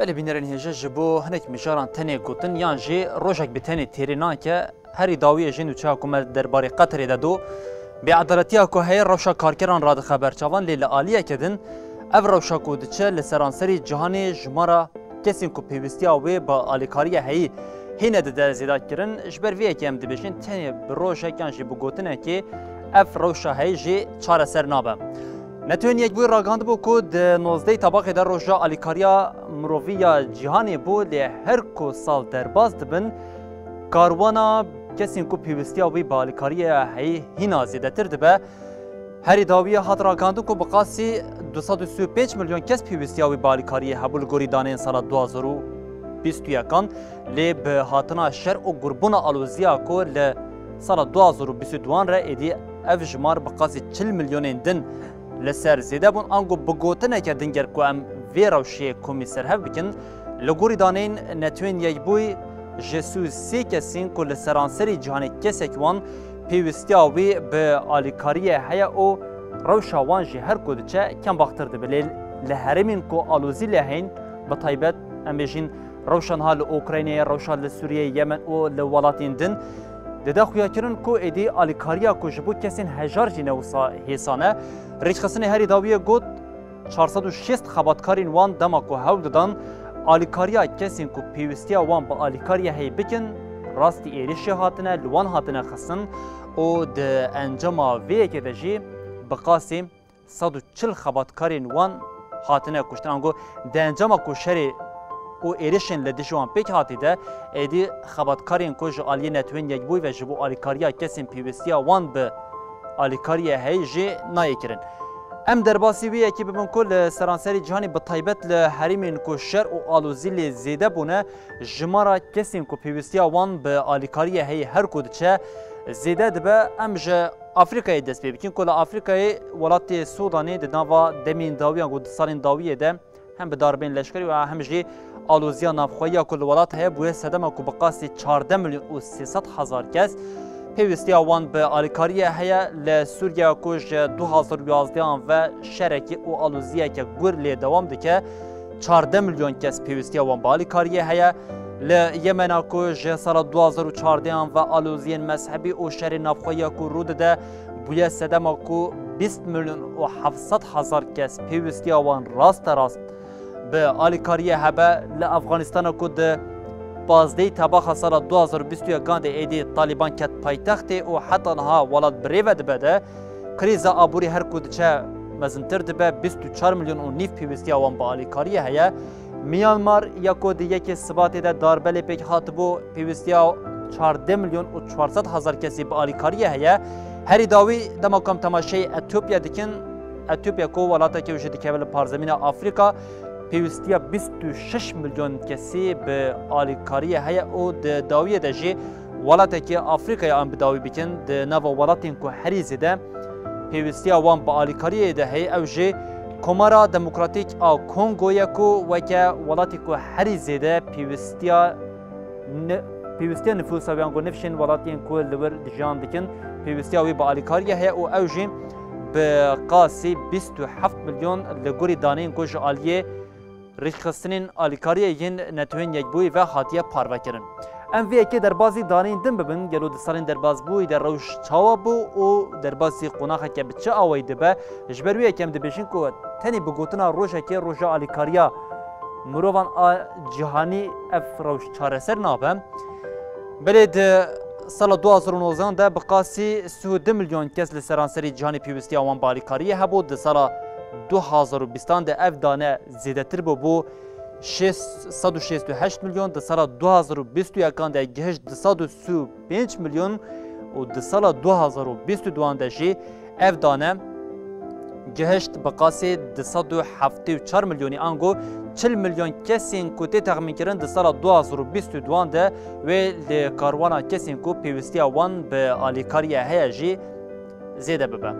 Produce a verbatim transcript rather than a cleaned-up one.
Belê bînerên hêje, ji bo hinek mijaran tenê gotin yan jî rojek bi tenê têrê nake, herî dawiyê jî nûçeya ku me derbarê Qeterê de do, bêedaletiya ku heye rewşa karkeran radixe ber çavan, lê li aliyeke din ev rewşa ku diçe li seranserî cîhanê jimara kesên ku pêwîstiya wê bi alîkariya heyî hîne dide zêdekirin. Ji ber vê yekê em dibêjin tenê bi rojek yan jî bi gotinekê ev rewşa heyî jî çareser nabe. Netewên Yekbûyî ragihandibû ku di nozdehê Tebaxê de roja alîkariya mirovî ya cîhanê bû, lê her ku sal derbas dibin, karwana kesên ku pêwîstiya wî bi alîkariya heyî hîna zêdetir dibe. Herî dawiyê hat ragihandin ku bi qasî du sed û sî û pênc milyon kes pêwîstiya wî bi alîkariyê hebû li gorî daneyên sala du hazar û bîst û yekan, lê bi hatina şer û gurbûna aloziya ku li sala du hazar û bîst û duan re êdî ev jimar bi qasî çil milyonên din li ser zêde bûn. Ango bi gotineke din ger ku em vê rewşê komî serhev bikin, li gorî daneyên Netewên Yekbûyî ji sî û sê kesên ku li seranserî cîhanê kesek wan pêwîstiya wî bi alîkariyê heye û rewşa wan jî her ku diçe kembaxtir dibe. Lê li herêmên ku alozî lê heyîn, bi taybet em bêjin rewşa niha li Ukraynayê, rewşa li Sûriyeyê, Yemen û li welatên din, dide xuyakirin ku êdî alîkariya ku ji bo kesên hejar jî ne wisa hêsan e. Rêkxistinê herî dawiyê got, çar sed û şêst xebatkarên wan dema ku hewl didan alîkariya kesên ku pêwîstiya wan bi alîkariyê heyî bikin, rastî êrişê hatine, li wan hatine xistin û di encama vê yekê de jî bi qasî sed û çil xebatkarên wan hatine kuştin. Ango di encama ku şerê û êrişên li dijî wan pêk hatî de, êdî xebatkarên ku ji aliyê Netewên Yekbûyî ve ji bo alîkariya kesên pêwîstiya wan bi alîkariyê heyî jî nayê kirin. Em derbasî wî yekê bibin ku li seranserî cîhanê, bi taybet li herêmên ku şer û alozî lê zêde bûne, jimara kesên ku pêwîstiya wan bi alîkariyê heyî her ku diçe zêde dibe. Em ji Afrîkayê dest pê bikin ku li Afrîkayê welatê Sûdanê di nava demên dawiyan ku di salên dawiyê de hem bi darbên leşkerî û hem jî aloziya navxweyiya ku li welat heye bûye sedema ku bi qasî çardeh milyon û sê sed hezar kes pêwîstiya wan bi alîkariyê heye. Li Sûriyeya ku ji du hazar û yazdehan ve şerekî û aloziyeke gur lê dewam dike, çardeh milyon kes pêwîstiya wan bi alîkariyê heye. Li Yemena ku ji sala du hazar û çardehan ve aloziyên mezhebî û şerê navxweyiya ku rû dide, bûye sedema ku bîst milyon û heft sed hezar kes pêwîstiya wan rasterast bi alîkariyê hebe. Li Afganistana ku di pazdehê Tebaxa sala du hazar û bîst û yekan de êdî Talîban ket paytextê û heta niha welat bi rê ve dibe de, krîza aborî her ku diçe mezintir dibe, bîst û çar milyon û nîv pêwîstiya wan bi alîkariyê heye. Myanmar ya ku di yekê Sibatê de darbe lê pêk hatibû, pêwîstiya çardeh milyon û çar sed hezar kesî bi alîkariyê heye. Herî dawî dema ku em temaşeyê Etiyopya dikin, Etiyopya ku welatekî jî dikeve li parzemîna Afrîka, pêwîstiya bîst û şeş milyon kesî bi alîkariyê heye û di dawiyê de jî welatekî Afrîkayê em bi dawî bikin, di nava welatên ku herî zêde pêwîstiya wan bi alîkariyê de heye, ew jî Komara Demokratîk a Kongo ye ku weke welatê ku herî zêde pêwîstiya ni-, pêwîstiya nifûsa wê, ango nifşên welatên ku li wir dijiyan dikin, pêwîstiya wî bi alîkariyê heye û ew jî bi qasî bîst û heft milyon li gorî daneyên ku ji aliyê rêkxistinên alîkariyê yên Netewên Yekbûyî ve hatiye parvekirin. Em vê yekê derbazî daneyên din bibin, gelo di salên derbasbûyî de rewş çawa bû û derbazî qonaxeke bi çi awayî dibe? Ji ber wê yekê em dibêjin ku tenê bi gotina rojekê roja alîkariya mirovan a cîhanî ev rewş çareser nabe. Belê di sala du hazar û nozdehan de bi qasî sî û du milyon kes li seranserî cîhanê pêwîstiya wan bi alîkariyê hebû. Di sala du hazar û bîstan de ev dane zêdetir bû, bû şêst, sed û şêst û heşt milyon, di sala du hazar û bîst û yekan de gihişt du sed û sî û pênc milyon û di sala du hazar û bîst û duan de jî ev dane gihişt bi qasê du sed û heftê û çar milyonî, ango çil milyon kesên ku tê texmînkirin di sala du hazar û bîst û duan de wê li karwana kesên ku pêwîstiya wan bi alîkariyê heye jî zêde bibe.